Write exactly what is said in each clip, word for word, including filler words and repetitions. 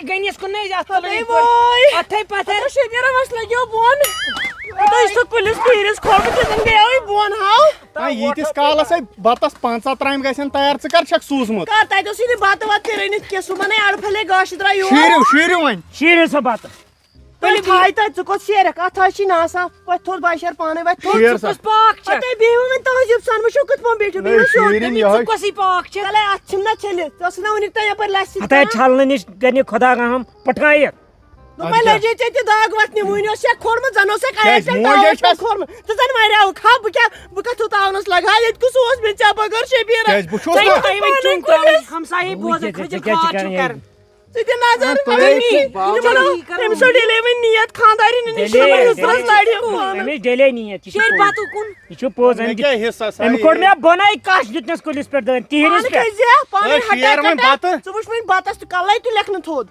گٔنِس کُن نہٕ أسۍ اَتھ تُلٕنۍ ہَتَے پٲٹھۍ۔ ووے۔ اَتھَے پَتھَے۔ ہَتَے شبیٖرہ وَس لَگیو بۄن۔ ہَتَے چھُ کُلِس پیٖرِس کھوٚرمُت، ییٚتٮ۪ن گٔیاوٕے بۄن، ہاو۔ آ، ییٖتِس کالَس ہے بَتَس پنٛژاہ ترامہِ گژھن تیار، ژٕ کَر چھَکھ سوٗزمُت؟ کَر تَتہِ اوسُے نہٕ بَتہٕ وَتہٕ تہِ رٔنِتھ کینٛہہ، صُبحَن ہے اَڑٕ پھَلے گاشہِ درٛاے یور۔ شیٖرِو، شیٖرِو وۄنۍ۔ شیٖرِو سا بَتہٕ۔ تیٚلہِ تھایہِ تَتہِ، ژٕ کوٚت شیرَکھ؟ اَتھ حظ چھِ نہٕ آسان۔ وۄتھ تھوٚد بہٕ شیر پانَے، وۄتھ تھوٚد۔ شیر سا۔ کُس پاکھ چھِ؟ اَتَے بِہِو وۄنۍ تہذیٖب سان، وٕچھِو کِتھ پٲٹھۍ بیٖٹھِو، ہے، بِہِو شیٖرِو شیٖرِو یِہوٚے۔ ژٕ کۄسٕے پاکھ چھِ؟ تَلے اَتھ چھِنہٕ نہ چھٔلِتھ، ژٕ ٲسٕکھ نہ وٕنیُک تام یَپٲرۍ لَسہِ سۭتۍ ہَتَے کَران۔ چھَلنہٕ نِش گٔے نہٕ خۄدا رحم پَٹھرٲیِتھ۔ دوٚپمَے اَدٕ کیٛاہ؟ لٔجے ژےٚ تہِ داغ وَتھنہِ، وٕنۍ اوس ژےٚ کھوٚرمُت، زَن اوس ژےٚ کیٛازِ؟ کَیَس پٮ۪ٹھ موج تاوَس ہَے چھَس۔ منٛز کھوٚرمُت۔ ژٕ زَن مَریوکھ ہا، بہٕ کیٛاہ، بہٕ کَتھ ہُہ تاونَس لَگہٕ ہا، ییٚتہِ کُس اوس مےٚ ژےٚ بغٲر شبیٖرا؟ کیٛازِ؟ بہٕ چھُس ژےٚ نہ۔ تھٲیِمٕتۍ چُنٛگ ترٛٲوِتھ، ہمسایہِ بوزَن، ژےٚ کھٔجہِ کیٛاہ چھِ کھاد چھُ کَران کَران۔ ییٚتہِ؟ ژٕ تہِ نظر آ، تُلِو۔ أمی، یہِ چھُنہ، بابا۔ أمِس چھُ ڈیلے وۄنۍ نیت خانٛدارِنۍ ہُنٛد، یہِ چھُ دٔلیٖل، وۄنۍ عزرَس دٔلیٖل۔ لَڑِ پانَس۔ أمِس ڈیلے نیت، یہِ چھُ شیرِ پوٚز۔ بَتہٕ کُن۔ یہِ چھُ پوٚز، أمۍ مےٚ دیُت-، کیٛاہ حصس أمۍ آیہِ؟ کوٚر مےٚ بۄنَے کَش دیُتنَس کُلِس پٮ۪ٹھ دٲنۍ، تِہِنٛدِس پٮ۪ٹھ۔ کھیٚیہِ زِ، پانَے ہے، ہَٹا شیر وۄنۍ کَٹا۔ بَتہٕ۔ ژٕ وٕچھ وۄنۍ بَتَس تہِ کَلَے تہِ لیکھنہٕ تھوٚد۔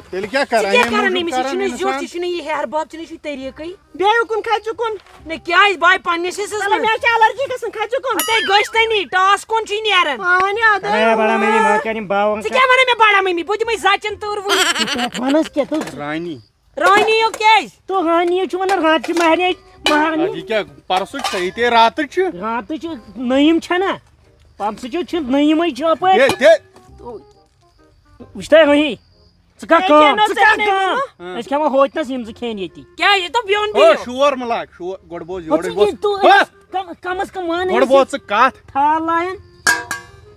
تیٚلہِ کیٛاہ ژٕ کَران؟ کیٛاہ ییٚمہِ کَران موٗجوٗب أمِس؟ یہِ کَران چھُنہٕ یُتھ، اِنسان۔ یہِ چھُنہٕ یہِ ہیٚہَر باب، چھُنہٕ یہِ چھُے طریٖقٕے۔ بیٚیہِ اُکُن کھَژِ اُکُن۔ نہ کیٛازِ؟ بہٕ آیہِ پنٛنِس حِصَس تَلَے منٛز۔ مےٚ چھِ allergy گژھان، کھَژِ اُکُن۔ ہَتَے گٔژھ نہٕ نی، ٹاس کُن چھُے نیران۔ اَہَنہِ، اَدٕ۔ اے، بڑا مٔمی، مہ کر یِم باوَن ژٕ کَتھ۔ کیٛاہ وَنان مےٚ بڑا مٔمی؟ بہٕ دِمَے زَچَن تۭر وٕنۍ۔ وَنَس کیٛاہ ژٕ؟ رانی۔ رانی یو کیٛازِ؟ تو رانی یو چھُ وَنان، راتھ چھِ مہرنہِ، مہرنہِ۔ اَدٕ یہِ کیٛاہ پَرسُک چھا؟ یہِ تے راتٕچ چھِ۔ راتٕچ چھِ، نٔیِم چھَنا؟ پَمسٕچ چھِ، نٔیِمٕے چھِ اَپٲرۍ۔ ہے، دے۔ وٕچھ تۄہہِ وۄنۍ، ژٕ کر ہے، کٲم، کینٛہہ نہ ژٕ کر ژےٚ کٲم۔ نہٕ۔ أسۍ کھٮ۪مو ہوتہِ نَس یِم زٕ کھیٚن ییٚتی۔ کیٛاہ یہِ تو بیوٚن او، بیٚیہِ؟ شور مہٕ لاگ، شور، گۄڈٕ بوز ہُہ یورٕچ ژٕ بوز۔ یہِ تو بس۔ کم-، کمس کم وَن گۄڈٕ أمِس بوز یہِ۔ ژٕ کتھ۔ تھال لایَن۔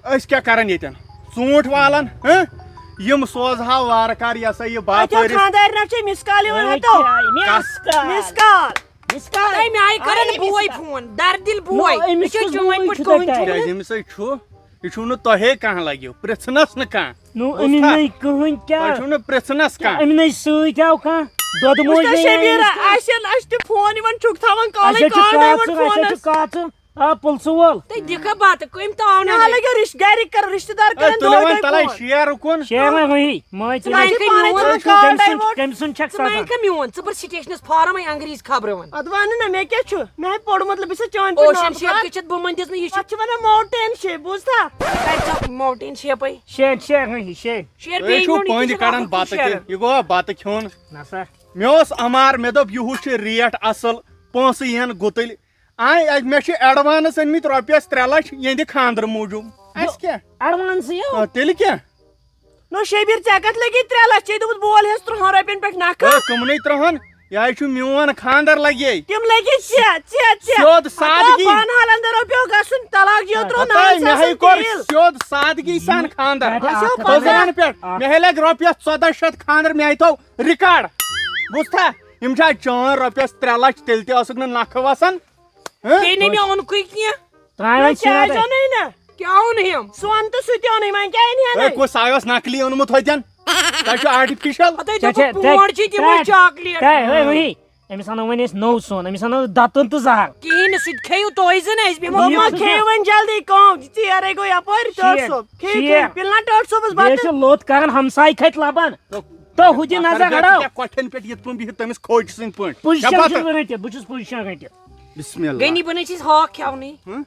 أسۍ کیٛاہ کران ییٚتٮ۪ن؟ ژوٗنٛٹھۍ والان، ہہ؟ یِم سوزہاو وارٕ کار، یہِ ہسا یہِ اَتہِ اوس باپٲرِس۔ خانٛدارنہِ چھے miss call یِوان، ہے ہتو۔ کیٛاہ، miss call۔ Miss call۔ Miss call۔ تَمہِ آیہِ کَرن آیہِ miss بوے call۔ فون، دردِل بوے۔ نو، أمِس یہِ چھا کُس چٲنۍ بوے پٲٹھۍ چھُ تۄہہِ خۄداے؟ کیٛازِ أمِس ہے چھُ، یہِ چھُو نہٕ تۄہے کانٛہہ لَگیو، پرٛژھنَس نہٕ کانٛہہ۔ نو، بوٗزتھا؟ أمِس نَے کٕہٕنۍ کیٛاہ؟ تۄہہِ چھُو نہٕ پرٛژھنَس کیٛاہ کانٛہہ۔ أمِس نَے سۭتۍ آو کانٛہہ؟ دۄدٕ موج وٕچھتو نَے شبیٖرا، أمِس کیٛاہ؟ اَسہِ چھَنہٕ، اَسہِ چھِ فون یِوان چھُکھ تھاوان اَسہِ کالٕے حظ چھُ کانٛہہ نَے کاژٕ، وۄنۍ اَسہِ حظ چھُ فونَس۔ کاژٕ۔ آ، پُلسہٕ وول۔ تُہۍ دِکھا بَتہٕ، کٔمۍ تاونَے؟ مےٚ لَگیو رِش-، گَرِکۍ کَران، رِشتہٕ دار ہے، کَران تُلِو دۄہَے وۄنۍ دۄہَے تَلَے فون۔ شیر اُکُن۔ شیر وۄنۍ وٕہی، مٲنۍ ژٕ ژٕ وۄنۍ کَمہِ کَمہِ سُنٛد، موت؟ کَمہِ سُنٛد، کَمہِ سُنٛد چھَکھ ژٕ وۄنۍ سَزا؟ کَمہِ میون؟ ژٕ پَر سٹیشنَس فارم ہے انگریز خبرٕ وَن۔ اَدٕ وَنہٕ نہ، مےٚ کیٛاہ چھُ؟ مےٚ ہے پوٚرمُت لہٕ، بہٕ چھَس چٲنۍ پٲٹھۍ اوشن نابکار۔ شیپ تہِ چھَتھ بہٕ مٔنٛدِس نہٕ، یہِ چھِ اَتھ چھِ وَنان mountain shape، بوٗزتھا؟ کَتہِ چھَکھ mountain shape ہے؟ شیر، شیر، ہٕنٛہٕے، شیر۔ شیر تُہۍ بیٚیہِ چھِو mountain پٔنٛدۍ چھِ کَڑان گژھان بَتہٕ شیر۔ کِنۍ؟ یہِ گوٚوا بَتہٕ کھیوٚن؟ نہ سا۔ مےٚ اوس اَمار، مےٚ دوٚپ یِہُس چھِ rate اَصٕل، پونٛسہٕ یِن گُتٕلۍ۔ آے، اَتہِ مےٚ چھِ advance أنۍمٕتۍ رۄپیَس ترٛےٚ لَچھ یِہِنٛدِ خانٛدرٕ موٗجوٗب۔ اَسہِ کیٛاہ؟ Advance U? آ، تیٚلہِ کیٛاہ؟ نو شبیر، ژےٚ کَتھ لَگی ترٛےٚ لَچھ؟ ژےٚ دوٚپُتھ بول ہٮ۪س ترٛہَن رۄپیَن پٮ۪ٹھ نَکھٕ۔ ہے، کٕمنٕے ترٛہَن؟ یہِ حظ چھُ میون خانٛدر لَگے۔ تِم لَگے ژےٚ، ژےٚ، ژےٚ۔ سیوٚد ہَتو سادگی۔ بَنہٕ حالَن دَر رۄپیو گژھُن، طلاق یِیو ترٛوو ہَتاے، ناوَن مےٚ ساسَن ہَے کوٚر تیٖل۔ سیوٚد سادگی سان خانٛدر۔ اَسہِ آو اَتھ پَتہٕ۔ تھوٚزرَن پٮ۪ٹھ۔ آ۔ مےٚ ہے لَگہِ رۄپیَس ژۄداہ شیٚتھ خانٛدر، مےٚ ہے تھوٚو record۔ بوٗزتھا؟ یِم چھا چٲنۍ رۄپیَس ترٛےٚ لَچھ، تیٚلہِ تہِ ٲسٕکھ نہٕ نَکھٕ وَسان۔ ہہ؟ بیٚیہِ نہٕ مےٚ اوٚنکُے کینٛہہ۔ ترٛاے وۄنۍ وۄنۍ کیٛازِ شیرَے۔ اوٚنُے نہٕ؟ کیٛاہ اوٚن ہیٚم؟ سۄن تہٕ سُہ تہِ اوٚنُے، وۄنۍ کیٛاہ أنۍ ہا ہے، نہٕ؟ کُس آیوس نقلی اوٚنمُت ہوتٮ۪ن؟ تۄہہِ چھُ artificial۔ ہَتَے ژےٚ دوٚپُکھ چھےٚ، پونٛڈ چھِ تِمَے ژےٚ، chocolate۔ ژےٚ، ہے، وٕہی، أمِس اَنو وۄنۍ أسۍ نوٚو سۄن، أمِس اَنو دَتُن تہٕ زَہر۔ کِہیٖنۍ نہٕ، سُہ تہِ کھیٚیِو تُہۍ زَن اَسہِ بیٚہمو دوٚپمَو میوٗٹھ۔ کھیٚیِو وۄنۍ جلدی کٲم، ژیر ہے گوٚو یَپٲرۍ، ٹٲٹھ شیر، صٲب۔ کھیٚیِو، شیر۔ کھیٚیِو، پِلنا ٹٲٹھ صٲبَس بیٚیہِ بَتہٕ۔ چھِ لوٚت کَران، ہمساے کھَتہِ لَبَن۔ تو ہُہ دِ نظر پَتھر پٮ۪ٹھ گَڑو۔ ژٕ کیٛاہ کۄٹھٮ۪ن پٮ۪ٹھ یِتھ پٲٹھۍ بِہِتھ تٔمِس کھوجہِ سٕنٛدۍ پٲٹھۍ؟ Position کیٛاہ چھُس پَتہٕ؟ بہٕ رٔٹِتھ، بہٕ چھُس position رٔٹِتھ۔ بسم اللہ۔ غنی بَنٲے چھِ أسۍ ہاکھ کھٮ۪ونٕے۔ ہہ؟ ژٕ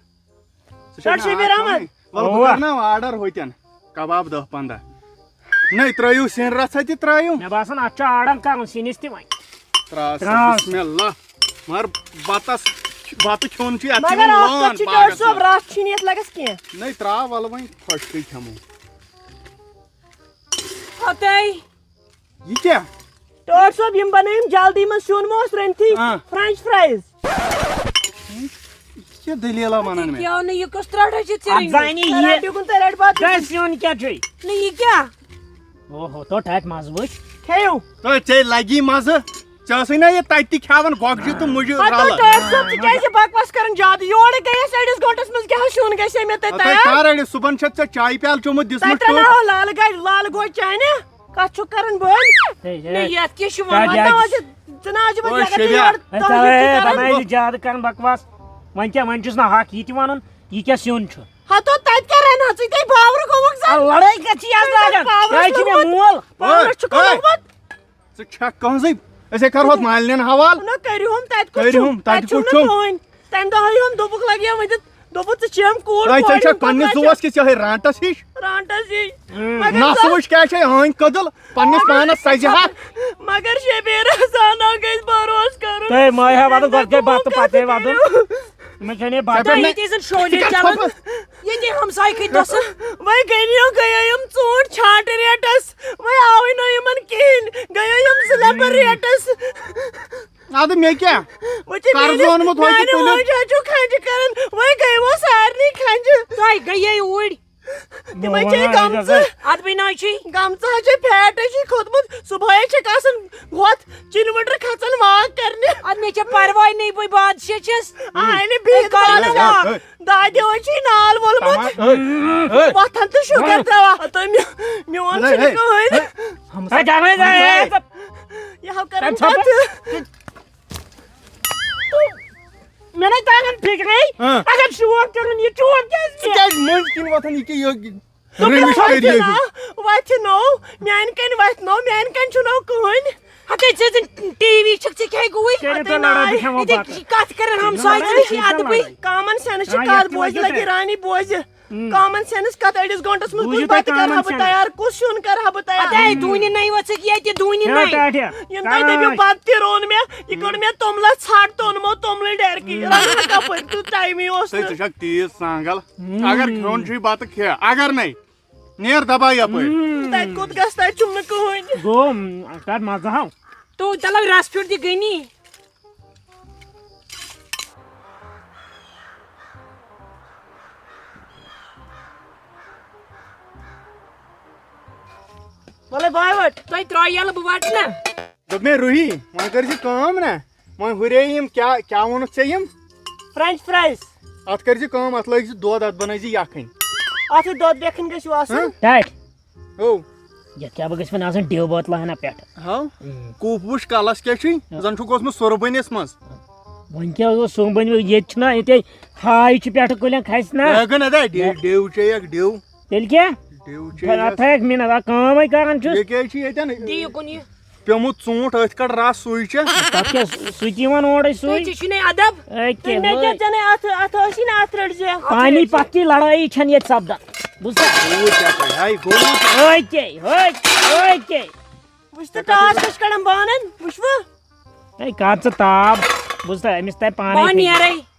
چھَکھ ڈاکٹر نہٕ شبیر احمد۔ ہاکھ کھٮ۪ونٕے۔ وَلہٕ بہٕ اَوا۔ کَرٕ نا order ہوتٮ۪ن کباب دَہ پنٛداہ۔ نَے ترٛٲیِو سِنۍ رَژھا تہِ ترٛٲیِو۔ مےٚ باسان اَتھ چھُ order کَرُن سِنِس تہِ وۄنۍ۔ ترٛاو سا، ترٛاو۔ بسم اللہ۔ مگر بَتَس، بَتہٕ کھیوٚن چھُ، اَتھ چھُ مگر یِوان اَکھ لٲن کَتھ چھِ، باغَس ڈاکٹر صٲب، منٛز۔ رَس چھِنہٕ یَتھ لَگَس کینٛہہ۔ نَے ترٛاو، وَلہٕ وۄنۍ خۄشکٕے کھٮ۪مو۔ ہَتَے۔ یہِ کیٛاہ؟ ٹٲٹھ صٲب، یِم بَنٲیِم جلدی منٛز، سیُن ما اوس رٔنتھٕے؟ آ۔ French fries۔ یہِ کیٛاہ دٔلیٖلہ وَنان مےٚ؟ کیٛاہ نہٕ، یہِ کۄس ترٛٹھ چھِ ژےٚ اَتھ رٔنمٕژ؟ زَنہِ یہِ۔ رَٹہِ یُکُن تہٕ رَٹہِ بَتہٕ۔ گژھِ یُن کیٛاہ چھُے؟ نہٕ یہِ کیٛاہ؟ اوہو، تو ٹھاٹھ مَزٕ وٕچھ۔ کھیٚیِو۔ تو ژےٚ لَگی مَزٕ۔ ژےٚ ٲسٕے نا یہِ تَتہِ تہِ کھٮ۪وان گۄگجہِ تہٕ مُجہِ ہَتو رَلہٕ؟ ٹٲٹھ صٲب، ژٕ کیٛازِ چھِ بکواس کران زیادٕ؟ یورٕ گٔیَس أڑِس گٲنٛٹَس منٛز، کیٛاہ ہا سیُن گژھِ ہے مےٚ تَتہِ ہَتَے تیار؟ کَر أڑِس؟ صُبحن چھَتھ ژےٚ چایہِ پیالہٕ چوٚمُت، تَتہِ دِژمٕژ ترٛاوناوہو ٹوٚپھ۔ لالہٕ گاڑِ، لالہٕ گوجہِ چانہِ۔ کَتھ چھُکھ کران بٔلۍ؟ ہے، ہے۔ نہ، یَتھ کیٛاہ چھُ وَنان؟ کیٛاہ، کیٛاہ؟ ژٕ نہ حظ چھُکھ وۄنۍ اے، زیادٕ شیبیا۔ تور ہے، کَران۔ تَوے بَنٲیِو زیادٕ کَران بکواس۔ وۄنۍ کیٛاہ، وۄنۍ چھُس نہٕ حق یہِ تہِ وَنُن، یہِ کیٛاہ سیُن چھُ؟ ہَتو تَتہِ کیٛاہ رَنہٕ ہا ژٕ؟ ژٕ تے باورٕ گوٚوُکھ زَن۔ آ، لڑٲے کَتہِ چھِ یَتھ ژٕ لاگان؟ باورَس یہِ چھِ مےٚ گوٚومُت۔ مول۔ پاورَس چھُکھ اوے، اوے۔ لوٚگمُت۔ ژٕ چھَکھ کٕہٕنٛزٕے؟ أسۍ ہے کَرہوتھ مالِنٮ۪ن حوال۔ نہ، کٔرِہُم تَتہِ کُس چھُم؟ کٔرِہُم، تَتہِ تَتہِ چھُم کُس نہٕ چھُم؟ کٕہٕنۍ۔ تَمہِ دۄہ ہٲیہُم دوٚپُکھ لَگیو وۄنۍ تہٕ دوٚپُن، "ژٕ چھِ یِم کوٗر تۄہہِ کورِ ژےٚ چھا ہُنٛد پننِس پتہٕ زُوَس کیٛاہ کِژھ یِہوٚے رانٛٹَس ہِش؟ رانٛٹَس ہِش۔ مگر نَسہٕ سۄ وٕچھ کیٛاہ چھےٚ أہٕنٛدۍ کٔدٕل، پننِس پانَس سَزِ ہا۔ مگر شبیٖر احسانہ گژھِ بروسہٕ کرُن۔ تۄہہِ مایہِ ہا وَدُن، گۄڈٕ گٔے بَتہٕ، پَتہٕ گٔے وَدُن۔ مےٚ چھَنہٕ یہِ بَتہٕ۔ ژےٚ پٮ۪ٹھ ییٚتہِ ٲسۍ شولہِ ژٕ کیٛاہ چَلان۔ ژھۄپہٕ؟ ییٚتہِ ہمسایہِ کھٔتۍ دَسَن۔ وۄنۍ گٔے یِم، گٔیے یِم ژوٗنٛٹھۍ ژھانٛٹہٕ ریٹَس۔ وۄنۍ آوٕے نہٕ یِمَن کِہیٖنۍ۔ گٔیے یِم زٕ نفر ریٹَس۔ اَدٕ مےٚ کیٛاہ؟ وۄنۍ چھِ قرض میٛٲنِس، اوٚنمُت، وۄنۍ میٛانہِ تہِ تُلِو۔ موج حظ چھُ کھنٛجہِ کران۔ وۄنۍ گٔیوٕ سارنٕے کھنٛجہِ۔ تۄہہِ گٔیے اوٗرۍ۔ تِمے چھے گمژٕ۔ اَدٕ بیٚیہِ نہ چھُے۔ گمژٕ حظ چھے فیٹ حظ چھے کھوٚتمُت۔ صُبحٲے چھکھ آسان ہۄتھ چِنہِ وٕڈرِ کھژان walk کرنہِ۔ اَدٕ مےٚ چھےٚ پرواے نَے، بہٕ بادشاہ چھَس۔ آے نہٕ بِہِتھ کَرو نہٕ walk۔ walk۔ دادیو حظ چھے نال وولمُت۔ تَمام۔ ہے، ہے۔ وۄتھان تہٕ شُگر ترٛاوان۔ تہٕ مےٚ، میون ہے، چھُنہٕ ہے، کٕہٕنۍ۔ ہے۔ ہے، جانے جانے۔ یہِ ہاو کران تَمہِ ساتہٕ کتھٕ۔ مےٚ نَے تَران فِکرے۔ ہاں۔ اگر شور کَرُن، یہِ چور کیٛازِ ژٕ مےٚ؟ کیٛازِ مٔنٛزۍ کِنۍ وۄتھان یہِ کیٛاہ یہِ دوٚپمَس، رٔمِش وۄتھِ کٔرۍ یہِ؟ نا، وۄتھِ نو، میٛانہِ کَنہِ وۄتھِ نو، میٛانہِ کَنہِ چھُنو کٕہٕنۍ۔ ہَتے ژٕ زَن ٹی وی چھَکھ، ژےٚ کیٛاہ گوٚوُے؟ کٔرِو ہَتے تُہۍ لڑٲے، ناے۔ بہٕ کھٮ۪مہٕ ییٚتہِ بَتہٕ۔ کَتھ کَران ہمساے، ژےٚ چھُے اَدبٕے۔ Common sense چھِ ہاں، کَتھ یَتھ بوزِ منٛز لَگہِ کیٛاہ؟ رانی بوزِ۔ ہم۔ Common sense کَتھ أڑِس گٲنٛٹَس منٛز بوٗزِو کُس تُہۍ بَتہٕ کَرٕ ہا common بہٕ sense۔ تیار، کُس سیُن کَرٕ ہا بہٕ تیار؟ اَدٕ ہے، دوٗنہِ نَے ؤژھٕکھ ییٚتہِ، دوٗنہِ کھیٚو نَے۔ ٹاٹھیا۔ یِم تۄہہِ دٔپِو ٹاٹھ۔ بَتہٕ تہِ روٚن مےٚ، یہِ کوٚڑ مےٚ توٚملَس ژھَٹ تہٕ اوٚنمو توٚملٕے ڈٮ۪رکٕے۔ رَنان کَپٲرۍ؟ تیُتھ ٹایمٕے اوس تۄہہِ نہٕ۔ ژٕ چھَکھ تیٖژ سانٛگَل۔ ہم۔ اگر کھیوٚن چھُے بَتہٕ کھےٚ، اگر نَے، نیر دَباو یَپٲرۍ۔ ہم۔ تَتہِ کوٚت گژھِ؟ تَتہِ چھُم نہٕ کٕہٕنۍ۔ گوٚو، م، کَر مَزٕ ہاو۔ تو چلو رَس پھیُر تہِ گٔنی۔ وَلَے بہٕ ہَے وَٹہٕ۔ تۄہہِ ترٛٲے یَلہٕ، بہٕ وَٹہٕ نا۔ دوٚپ مےٚ، روٗہی، وۄنۍ کٔرۍ زِ کٲم نا، وۄنۍ ہُرے یِم، کیٛاہ، کیٛاہ ووٚنُتھ ژےٚ یِم؟ French fries۔ اَتھ کٔرۍ زِ کٲم، اَتھ لٲگۍ زِ دۄد، اَتھ بَنٲے زِ یَکھٕنۍ۔ اَتھ ہے دۄد یَکھٕنۍ گژھِ آسُن۔ ہہ؟ ٹاٹھۍ۔ او۔ یَتھ کیٛاہ بہٕ گژھِ وۄنۍ آسُن ڈِو بٲتلہٕ ہنا پٮ۪ٹھ۔ ہاو۔ اۭں۔ کوٗپ وٕچھ کَلَس کیٛاہ چھُے، ہاں۔ زَن چھُکھ اوسمُت سُربٔنِس منٛز۔ وۄنۍ کیٛاہ اوس سُربٔنۍ، ییٚتہِ چھُنہ، ییٚتے ہاے چھِ پٮ۪ٹھٕ کُلٮ۪ن کھَسہِ نہ۔ یہِ ہٮ۪کَن اَدٕ ڈِو، نہ۔ ڈِو چے اَکھ ڈِو۔ تیٚلہِ کیٛاہ؟ ڈِو چے تھَ-، یَس۔ تھَے اَکھ مِنَٹ، اَکھ کٲم ہے کَران چھُس۔ یہِ کیٛازِ چھُ ییٚتٮ۪ن دِیِو کُن یہِ۔ پیوٚمُت ژوٗنٛٹھ أتھۍ کَڑ رَس سُے چھےٚ۔ تَتھ کیٛاہ، سُہ تہِ یِوان اورَے سُے۔ تُہۍ تہِ چھِو نَے اَدب۔ أکے تُہۍ مےٚ لٲگۍ۔ کیٛاہ ژےٚ نَے اَتھ، اَتھ ٲسی نہٕ اَتھ رٔٹۍ زِ۔ پانی پت کی لڑٲیی چھَنہٕ ییٚتہِ سپدان۔ بوٗزتھا؟ گوٚو کیٛاہ تۄہہِ؟ ہاے، گوٚو کیٛاہ؟ أکے، أکے، أکے۔ وٕچھ تہٕ ٹاس کیٛاہ چھِ کڑان بانَن، وٕچھوٕ؟ ہے، کر ژٕ تاب۔ بوٗزتھا، أمِس تَرِ پانَے بہٕ فِکرِ۔ نیرَے۔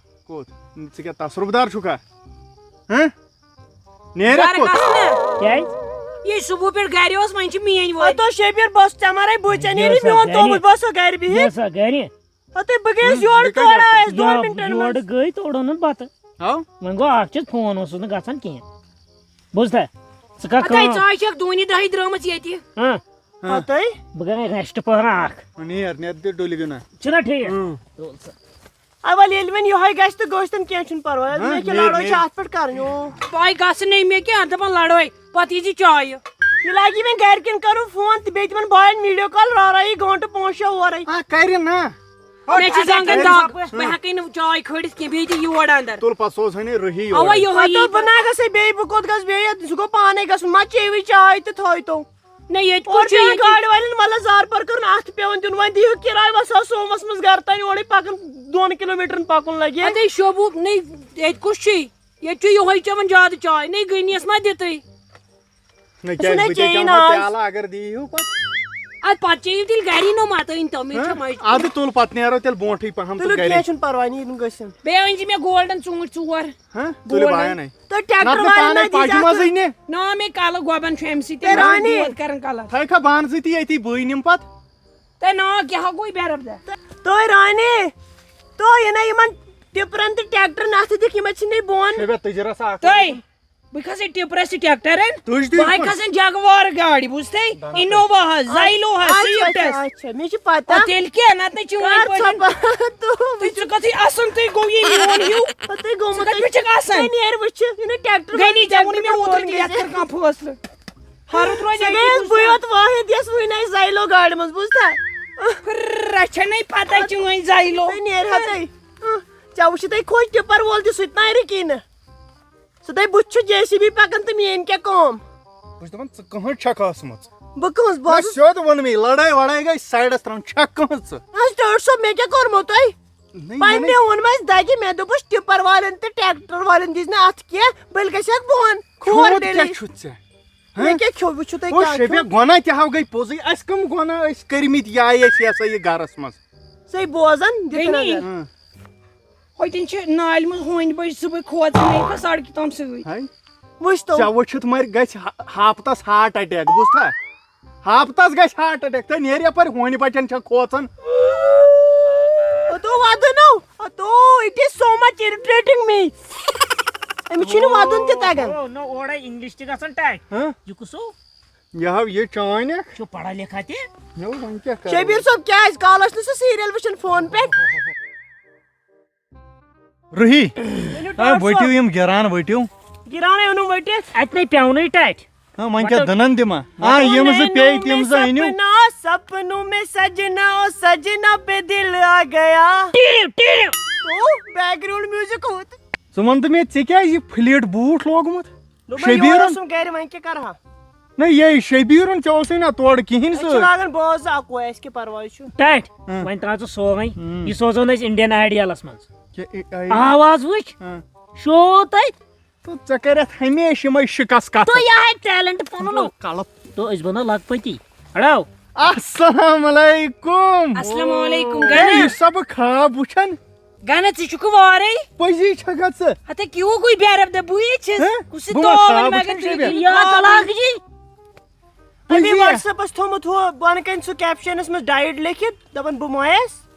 کوٚت؟ ژٕ کیٛاہ تصرُف دار چھُکھا؟ ہہ؟ نیرَکھ گرٕ کوٚت؟ گژھ نہٕ۔ کیٛازِ؟ یہِ صُبحُک پٮ۪ٹھ گرِ اوس، وۄنۍ چھِ میٛٲنۍ وٲلۍ۔ ہتو شبیر، بہٕ اوسُس ژےٚ مَرَے، بہٕ ژےٚ نیرِ بیٚیہِ میون اوسا تومُل، گرِ؟ بہٕ اوسا گرِ بِہِتھ۔ بیٚیہِ اوسا گرِ؟ ہتہٕ بہٕ گٔیَس ہُم، یورٕ بیٚیہِ کَتہِ تورٕ آسَکھ؟ آیَس دۄن یورٕ، مِنٹَن یورٕ منٛز۔ گٔے تہٕ اوٚڑُن نہٕ بَتہٕ۔ ہاو؟ وۄنۍ گوٚو اَکھ چیٖز، فون اوسُس نہٕ گژھان کِہیٖنۍ۔ بوٗزتھا؟ ژٕ کر ہتَے کٲم۔ ژاے چھَکھ دوٗنہِ دَہہِ درٛامٕژ ییٚتہِ۔ ہاں۔ ہاں۔ ہتَے؟ بہٕ گٔے rest پہرا اَکھ۔ نیر، نیر تہِ ڈُلہِ گِنٛدان۔ چھُنہ ٹھیٖک؟ اۭں۔ تُل سا۔ اَوَل ییٚلہِ وۄنۍ یِہوٚے گژھِ تہٕ گٔژھ تَن، کینٛہہ چھُنہٕ پَرواے۔ حظ، ہاں، مےٚ کیٛاہ مے-، لڑٲے مے-، چھِ اَتھ پٮ۪ٹھ کَرٕنۍ؟ او۔ پَے گژھِ نہٕ مےٚ کینٛہہ، دَپان لڑٲے، پَتہٕ یی زِ چایہِ۔ یہِ لاگہِ وۄنۍ گَرِکٮ۪ن کَرُن فون تہٕ بیٚیہِ تِمَن باین video call، راورا یی گٲنٛٹہٕ پانٛژھ شےٚ اورَے۔ آ، کَرِ نا۔ مےٚ چھِ زنٛگَن دَگ، بہٕ ہٮ۪کَے نہٕ چاے کھٲلِتھ کینٛہہ، بیٚیہِ دِ یور اَندَر۔ تُل پَتہٕ سوز ہَنے رُہی اَوا یورَے۔ یِہوٚے پَتہٕ یی دوٚپ، بہٕ نا گژھٕ بیٚیہِ، بہٕ کوٚت گژھٕ بیٚیہِ؟ سُہ گوٚو پانَے گژھُن، مَہ چیٚیِوٕے چاے تہٕ تھٲے تو۔ نہ، ییٚتہِ اورٕ کُس چھُ پیٚوان ییٚتہِ؟ گاڑِ والٮ۪ن مطلب زارٕ پار کَرُن، اَتھ پیٚوان دیُن، وۄنۍ دِیِو کِراے، وۄنۍ سا سوموَس منٛز گرٕ تام، اورَے پَکان دۄن کِلوٗ میٖٹرَن پَکُن لَگہِ۔ اَدَے شوبوٗ، نَے، ییٚتہِ کُس چھُے؟ ییٚتہِ چھُ یِہوٚے چٮ۪وان زیادٕ چاے، نَے گٔنیَس ما دِتٕے؟ نہ، سُہ کیٛازِ؟ نَے بہٕ تے چیٚیی چٮ۪مہٕ نہٕ ہا آز۔ پیالہٕ اگر دِیِو پَتہٕ۔ اَدٕ پَتہٕ چیٚیِو تیٚلہِ گَری نو مَتہٕ أنۍ تو، مےٚ چھےٚ ہہ؟ مَجبوٗری۔ اَدٕ تُل پَتہٕ نیرو تیٚلہِ برونٛٹھٕے پَہَم تُلِو، تہٕ گَرے۔ کینٛہہ چھُنہٕ پَرواے، نہٕ یِم گٔژھِن۔ بیٚیہِ أنۍ زِ مےٚ golden ژوٗنٛٹھۍ ژور۔ ہہ؟ تُلِو golden۔ بایَن ہے۔ تہٕ ٹریکٹر نَتہٕ نہٕ والٮ۪ن پانَے نہ دِی پاجہِ زیادٕ۔ منٛزٕے نہِ۔ نا، مےٚ کَلہٕ گۄبَن چھُ اَمہِ سۭتۍ، ہے مےٚ رانی۔ دود کَران کَلَس۔ تھٲیکھا بانہٕ سۭتی أتی، بٕے نِمہٕ پَتہٕ۔ تہٕ نا، کیٛاہ ہا گوٚو بیرَب دَ؟ تُہۍ رانی، تُہۍ یہِ نہ یِمَن ٹِپرَن تہٕ ٹریکٹرَن اَتھٕ دِکھ، یِمَن چھِنہٕ بۄن۔ شیبہ تُجہِ رَژھا اَکھ۔ تُہۍ، بہٕ کھَسَے ٹِپرَس تہٕ ٹریکٹَرَن، تُج دِیِو بہٕ ہَے کُن۔ کھَسَن جگوار گاڑِ، بوٗزتھٕے؟ دَنٛد Innova ہَس، Xylo ہَس، اچھا، اچھا، Swift ہَس۔ اچھا، مےٚ چھِ پَتہ۔ آ، تیٚلہِ کیٛاہ؟ نَتہٕ نَے چھِ وۄنۍ کَر پٲٹھۍ۔ ژھۄپہٕ؟ تُہۍ ژٕ کَتھٕے اَصٕل، تُہۍ گوٚو یہِ میون ہیوٗ۔ تُہۍ گوٚمُت ژٕ کَتہِ پٮ۪ٹھ چھَکھ اَصٕل؟ تُہۍ نیر وٕچھِ، یہِ نہٕ ٹریکٹر گٔے نہٕ، ژےٚ ووٚنُے مےٚ اوترٕ تہِ، یَتھ کٔر کانٛہہ فٲصلہٕ۔ ہَرُد روزِ ژےٚ اَتی گٔیَس بوٗزتھا؟ بٕے یوت وٲحِد یَس وٕنہِ اَسہِ Xylo گاڑِ منٛز، بوٗزتھا؟ پھرہ، چھےٚ نَے پَتہ چٲنۍ Xylo۔ تُہۍ نیرِہا تُہۍ۔ ژےٚ وٕچھِو تُہۍ خۄش ٹِپر وول تہِ، سُہ تہِ نَرِ کِنہٕ؟ سُہ دَپہِ، بہٕ تہِ چھُس جے سی بی پَکان تہٕ میٛٲنۍ کیٛاہ کٲم؟ بہٕ چھُس دَپان، ژٕ کٕہٕنٛز چھَکھ ٲسمٕژ؟ بہٕ کٕہٕنٛز؟ بہٕ مےٚ ٲسٕس سیوٚد ووٚن مےٚ، لڑٲے وڑٲے گٔے سایڈَس ترٛاوُن، چھَکھ کٕہٕنٛز ژٕ؟ اَسہِ ڈاکٹر صٲب، مےٚ کیٛاہ کوٚرمو تۄہہِ؟ نٔے پننہِ نٔے۔ ووٚنمَس دَگہِ، مےٚ دوٚپُس ٹِپر والٮ۪ن تہٕ ٹریکٹر والٮ۪ن دِژ نہٕ اَتھ کینٛہہ، بٔلۍ گژھکھ بۄن۔ کھور کھیوٚمُت تیٚلے۔ کیٛاہ چھُتھ ژےٚ؟ ہہ؟ مےٚ کیٛاہ کھیوٚو؟ وٕچھِو تُہۍ او کیٛاہ شیبیا، کھیوٚو۔ گۄناہ تہِ ہاو گٔے پوٚزٕے۔ اَسہِ کٕم گۄناہ ٲسۍ کٔرمٕتۍ یا ٲسۍ یہِ ہسا یہِ گرس منٛز؟ ژٕے بوزان، دِتہٕ بیٚنی۔ نظر۔ ہہ۔ ہوٚتٮ۪ن چھِ نالہِ منٛز ہوٗنۍ بٔچۍ زٕ بٔچۍ کھوژان، مےٚ یِتھ پٲٹھۍ سڑکہِ تام سۭتۍ۔ ہاے۔ وٕچھ تو۔ ژےٚ وٕچھِتھ مَرِ گژھِ ہا-، ہاپتس ہارٹ اٹیک، بوٗزتھا؟ ہاپتس گژھِ ہارٹ اٹیک۔ تہٕ نیرِ یپٲرۍ ہونہِ بچن چھےٚ کھوژان۔ اتو ودُن نو، اتو، it is so much irritating me۔ أمِس چھُنہٕ ودُن تہِ تگان۔ نو، نو، اورے انگلش تہِ گژھان ٹچ۔ ہہ؟ یہِ کُس ہو؟ یہِ ہاو یہِ چانہِ۔ چھُ پڑھا لکھا تہِ؟ نو، وۄنۍ کیٛاہ کرو؟ شبیر صٲب، کیٛازِ کالس نہٕ سُہ سیریل وٕچھان فون پٮ۪ٹھ؟ روحی، ؤنِو آ، ڈاکٹر ؤٹِو صٲب۔ یِم گِران ؤٹِو۔ گِرانٕے اوٚنُم ؤٹِتھ۔ اَتہِ نے پیوٚونٕے ٹَٹھۍ۔ ہا، وۄنۍ کیٛاہ وۄٹو۔ دٕنَن دِما؟ آ، یِم زٕ پیٚیہِ تِم زٕ أنِو۔ سپنا، سپنوں میں سجنا، او سجنا پہ دل آ گیا۔ ٹیٖرِو، ٹیٖرِو۔ تو background music ہوت۔ ژٕ وَن تہٕ مےٚ، ژےٚ کیٛازِ یہِ فٕلیٹ بوٗٹھ لوگمُت؟ دوٚپمَے، یور شبیٖرُن؟ اوسُم گَرِ، وۄنۍ کیٛاہ کَرٕ ہا؟ نہ، یے شبیٖرُن، ژےٚ اوسُے نہ تورٕ کِہیٖنۍ أسۍ چھِ سۭتۍ۔ لاگان بوزٕ اَکوے، اَسہِ کیٛاہ پَرواے چھُ؟ ٹَٹھۍ، ہہ۔ وۄنۍ ترٛاو ژٕ سوگَے۔ ہُم۔ یہِ سوزو نہٕ أسۍ Indian Idol-َس منٛز۔ کیٛاہ، اے، اے، آواز وٕچھ، ہہ۔ شو تَتہِ۔ تہٕ ژےٚ کَرٮ۪تھ ہمیشہِ یِمَے شِکَس کَتھٕ۔ تو یہِ ہے talent پَنُن۔ تو کَلہٕ۔ تو أسۍ بَنو لَکھ پٔتی۔ ہڑاو۔ السلام علیکم۔ السلام علیکم، ہے، گَنہ۔ یہِ سا بہٕ خاب وٕچھان۔ گَنہ، ژٕ چھُکھ وارَے۔ پٔزی چھَکھا ژٕ؟ ہَتہٕ کیٛاہ گوٚو بیرب دَ بٕے چھَس۔ ہہ؟ کُس بہٕ ما تُہۍ خاب وۄنۍ مگر وٕچھان تُہۍ چھُسے بے؟ یہِ طلاق جی۔ پٔزی پٔزی ہا۔ WhatsApp-س تھوٚمُت ہُہ بۄنہٕ کَنہِ سُہ caption-س منٛز died لیکھِتھ، دَپان بہٕ مۄیَس۔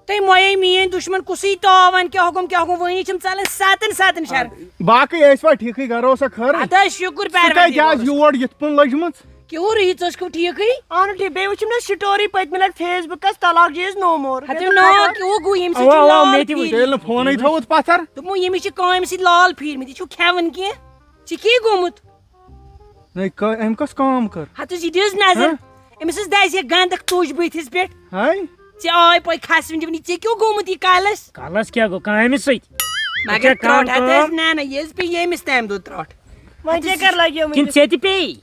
تُہۍ مۄیے میٛٲنۍ دُشمَن کُسٕے تاوَن کیٛاہ حُکُم، کیٛاہ حُکُم، وۄنۍ چھِم ژَلان سَتَن سَتَن شَر۔ باقٕے ٲسۍ وۄنۍ ٹھیٖکٕے، گَرٕ اوسا خٲرٕے؟ اَدٕ حظ شُکُر ژٕ کَتہِ آز پروردِگارَس۔ یور یِتھ پٲٹھۍ لٔجمٕژ؟ کیٛاہ روٗد، یہِ ژٕ ٲسکھٕ ٹھیٖکٕے؟ اَہَن ٹھیٖک، بیٚیہِ وٕچھِم نہ story پٔتمہِ لَٹہِ Facebook-س، طلاق جی is no more۔ ہَتہٕ ییٚتٮ۪ن نو، خبر۔ کیٛاہ گوٚو، ییٚمہِ سۭتۍ اَوا، چھُ اَوا، لال مےٚ تہِ وٕچھ۔ پھیٖرمٕتۍ۔ ییٚلہِ نہٕ فونٕے تھوٚوُتھ پَتھر۔ دوٚپمو، ییٚمِس چھِ کامہِ سۭتۍ لال پھیٖرمٕتۍ، یہِ چھُ کھٮ۪وان کینٛہہ؟ ژےٚ کیٛاہ گوٚمُت؟ نَے، کا-، أمۍ کۄس کٲم کٔر؟ ہَتہٕ حظ، یہِ دِ حظ نظر۔ ہہ؟ أمِس حظ دَزِ یہِ گنٛدَکھ تُج بٕتھِس پٮ۪ٹھ۔ ہاے؟ ژےٚ آے پَے کھَسوٕنۍ دِوٕنۍ، ژےٚ کیٛاہ گوٚمُت یہِ کَلَس؟ کَلَس کیٛاہ گوٚو؟ کامہِ سۭتۍ۔ مگر ژےٚ کَم ترٛوٹ ہَتہٕ کٲم؟ حظ، نہ، نہ، یہِ حظ پیٚیہِ ییٚمِس تَمہِ دۄہ ترٛوٹ۔ وۄنۍ ژےٚ کَر لَگیومُت کِنہٕ یہِ؟ ژےٚ تہِ پیٚیہِ؟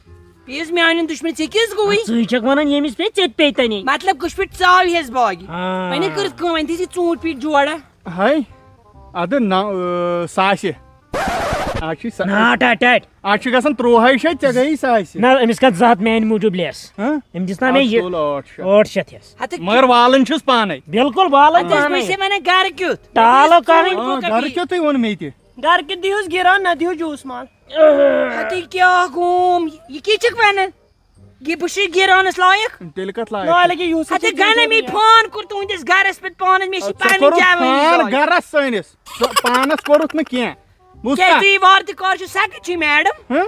پیٚیہِ حظ میٛانٮ۪ن دُشمَن، ژےٚ کیٛاہ حظ گوٚوُے؟ ژٕے چھَکھ وَنان ییٚمِس پیٚیہِ، ژےٚ تہِ پیٚیہِ تَنے۔ مطلب، کُس پٲٹھۍ ژاو یہِ حظ باگہِ؟ آ۔ وۄنۍ ہے کٔرٕتھ کٲم، وۄنۍ تھٲیزِ ژوٗنٛٹھۍ پیٖٹۍ جوڑا۔ ہاے، اَدٕ نہ، ٲ، ساسہِ۔ آز چھُے سا-، نا، ٹَٹۍ، ٹَٹۍ۔ آز چھُ گژھان تُرٛوہَے شیٚتھ، ژےٚ گٔیی ساسہِ۔ نہ، أمِس کَتھ زٕ ہَتھ میٛانہِ موٗجوٗب less۔ ہہ؟ أمۍ دِژ نا مےٚ اَتھ یہِ تُل ٲٹھ شیٚتھ۔ ٲٹھ شیٚتھ یَس۔ ہَتہٕ مگر والان چھُس پانَے۔ بِلکُل والان اَتھ حظ پانَے۔ وٕچھ یہِ وَنان گَرٕ کیُتھ۔ ٹالو کَرٕنۍ۔ آ، گَرٕ کیُتھُے ووٚن مےٚ تہِ۔ گَرٕ کیُتھ دِیٖہُس گِران، نہ دِیٖہُس juice مال۔ ہَتہٕ یہِ کیٛاہ گوم؟ یہِ کیٛاہ چھِکھ وَنان؟ یہِ بہٕ چھُس گِرانَس لایق۔ تیٚلہِ کَتھ لایق؟ لایق یہِ یوٗسف ہَتہٕ چھُ گَنہ مےٚ گِران۔ فون کوٚر تُہٕنٛدِس گَرَس پٮ۪ٹھ پانَس، مےٚ چھِ اَدٕ ژےٚ پَنٕنۍ کوٚرُتھ جوٲنی فون لایق۔ گَرَس سٲنِس۔ ژٕ پانَس کوٚرُتھ نہٕ کینٛہہ۔ بوٗزتھا؟ کیٛازِ تُہۍ وارٕ تہِ کار چھُو سٮ۪کرٹری میڈم؟ ہہ؟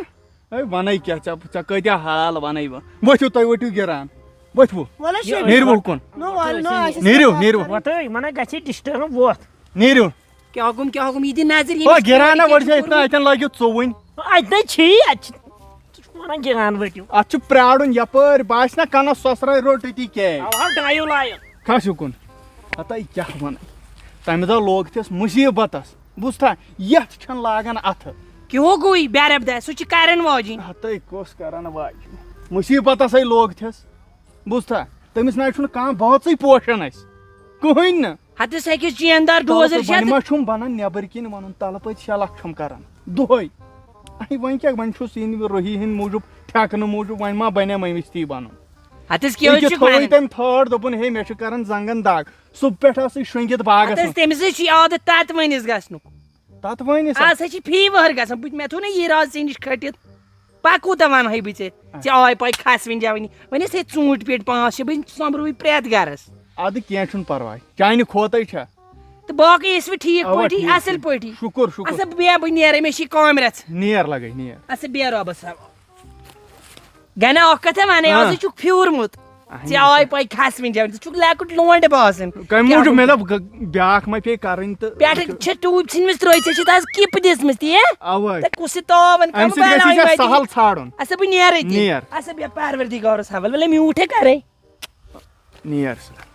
ہے، وَنَے کیٛاہ ژےٚ، ژےٚ کۭتیٛاہ حال وَنَے بہٕ؟ ؤتھِو تُہۍ، ؤتھِو گِران۔ ؤتھِو۔ وَلہٕ شیٖرِو۔ نیٖرِو اُکُن۔ نو، وَلہٕ نو، اَسہِ نیٖرِو، نیٖرِو۔ وَتٲے، وَنان گژھِ disturb ووتھ۔ نیٖرِو۔ کیٛاہ گوٚم، کیٛاہ گوٚم؟ یہِ دِ نظر، ییٚمِس او، گِران نہ کیٛاہ ؤٹۍ چھُ زِ ییٚتہِ نہ، کوٚرمُت؟ اَتٮ۪ن لٲگِو ژوٚوُنۍ۔ اَتہِ نَے چھِی، اَتہِ چھِ، ژٕ چھُکھ وَنان گِران ؤٹِو۔ اَتھ چھُ پرٛارُن یَپٲرۍ، باسہِ نہ کَنَس سۄسرٲے روٚٹ أتی کیٛازِ۔ اَوا، ڈایِو لایِن۔ کھس یُکُن۔ ہتا یہِ کیٛاہ وَنان؟ تَمہِ دۄہ لوگ تھَس مُصیٖبتَس۔ بوٗزتھا؟ یَتھ چھَنہٕ لاگان اَتھٕ۔ کیٛاہ گوٚوٕے بے ربدہ؟ سُہ چھِ کَرَن واجِنۍ۔ ہتٕے کۄس کَرَن واجِنۍ؟ مُصیٖبتَسٕے لوگ تھَس۔ بوٗزتھا؟ تٔمِس نَے چھُنہٕ کانٛہہ بٲژٕے پوشان اَسہِ۔ کٕہٕنۍ نہٕ۔ ہتس أکِس چین دار تَلہٕ ڈوزر پٔتۍ چھِ وۄنۍ اَتھ۔ ما چھُم بَنان نٮ۪بٕرۍ کِنۍ وَنُن، تَلہٕ پٔتۍ شےٚ لَچھ چھُم کَران دۄہَے۔ اَے، وۄنۍ کیٛاہ، وۄنۍ چھُس یہِ روحی ہِنٛدۍ موٗجوٗب، ٹھیکہٕ نہٕ موٗجوٗب، وۄنۍ ما بَنیٛا أمِس تہِ بَنُن؟ ہتس کیٛاہ حظ أکیٛاہ چھُکھ تھٲوٕے وَنان؟ تٔمۍ تھٲٹ، دوٚپُن، ہے، مےٚ چھُ کَران زنٛگَن دَگ۔ صُبح پٮ۪ٹھ ٲسٕے شۄنٛگِتھ باغَس ہتس منٛز۔ تٔمِس حظ چھِ عادت تَتھ وٲنِس گژھنُک۔ تَتھ وٲنِس ہا؟ آز حظ چھِ فیٖوَر گژھان۔ بہٕ، مےٚ تھوٚو نہ یہِ راز ژےٚ نِش کھٔٹِتھ۔ پَتہٕ کوٗتاہ وَنہٕ ہَے بہٕ ژےٚ؟ ژےٚ آے پَے کھَس وٕنۍ جوٲنی۔ وۄنۍ ٲسۍ ہے ژوٗنٛٹھۍ پیٹہِ پانٛژھ شےٚ، بہٕ سۄمبروٕے پرٛٮ۪تھ گَرَس۔ اَدٕ کینٛہہ چھُنہٕ پَرواے، چانہِ کھوتَے چھا؟ تہٕ باقٕے ٲسوٕ ٹھیٖک اَوا، پٲٹھی، ٹھیٖک، اَصٕل ٹھیٖک۔ پٲٹھی؟ شُکُر، شُکُر۔ اَصٕل، بہٕ بیٚہہ، بہٕ نیرٕ، مےٚ چھِ کامہِ رَژھ۔ نیر لَگَے، نیر۔ اَصٕل، بیٚہہ رۄبَس حوالہٕ۔ گَنہ اَکھ کَتھا وَنَے، آ۔ آزٕے چھُکھ پھیوٗرمُت۔ اَہَن ژےٚ سا۔ آے پَے کھَس وٕنۍ جوٲنی، ژٕ چھُکھ لۄکُٹ لونٛڈٕ باسان۔ کَمہِ کیٛاہ موٗجوٗب؟ گوٚو؟ مےٚ دوٚپ، گہ-، بیٛاکھ ما پیٚیہِ کَرٕنۍ تہٕ پٮ۪ٹھٕ چھِ ٹوٗپۍ ژھٕنمٕژ ترٛٲوِتھ، ژےٚ چھِ تَتھ کِپ دِژمٕژ، تی؟ اَوَے۔ تہٕ کُس یہِ تاوَن اَمہِ کَمہٕ سۭتۍ گژھِ بَلاے ژےٚ وَتہِ؟ سَہَل ژھانٛڈُن۔ اَسا بہٕ نیرَے تی۔ نیر۔ اَسا بیٚہہ پَروَردِگارَس حوالہٕ، وَلے میوٗٹھ ہے کَرَے۔ نیر سا۔